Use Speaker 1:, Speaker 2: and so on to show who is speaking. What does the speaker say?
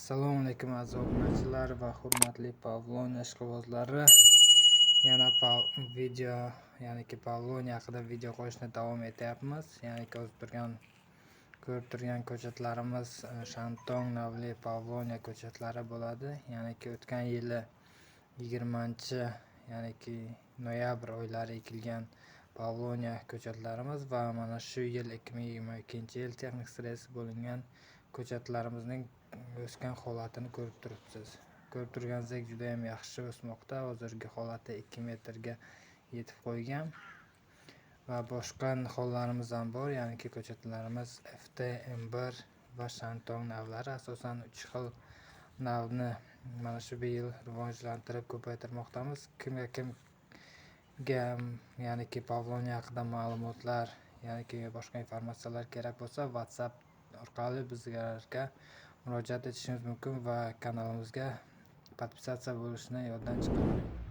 Speaker 1: Assalomu alaykum, aziz obunachilar va hurmatli Pavlonia ishqibozlari. Yana video, ya'niki Pavlonia haqida video qo'yishni davom etyapmiz. Ya'niki o'zi turgan, ko'rib turgan ko'chatlarimiz Shantong navli Pavlonia ko'chatlari bo'ladi. Ya'niki o'tgan yili 20, ya'niki noyabr oylari ekilgan Pavlonia ko'chatlarimiz va mana shu yil 2022-yil texnik stress bo'lingan ko'chatlarimizning o'sgan holatini ko'rib turibsiz. Ko'rib turganingizdek, juda ham yaxshi o'smoqda. Hozirgi holati 2 metrga yetib qo'ygan va boshqa nihollarimiz ham bor, ya'niki ko'chatlarimiz FT, M1 va Shantong navlari, asosan 3 xil navni mana shu yil rivojlantirib ko'paytirmoqdamiz. Kimga kimga, ya'niki Pavlonia haqida ma'lumotlar, ya'niki boshqa informatsiyalar kerak bo'lsa, WhatsApp orqali bizlarga murojaat etishingiz mumkin va kanalimizga подписаться bo'lishni yoddan chiqarmang.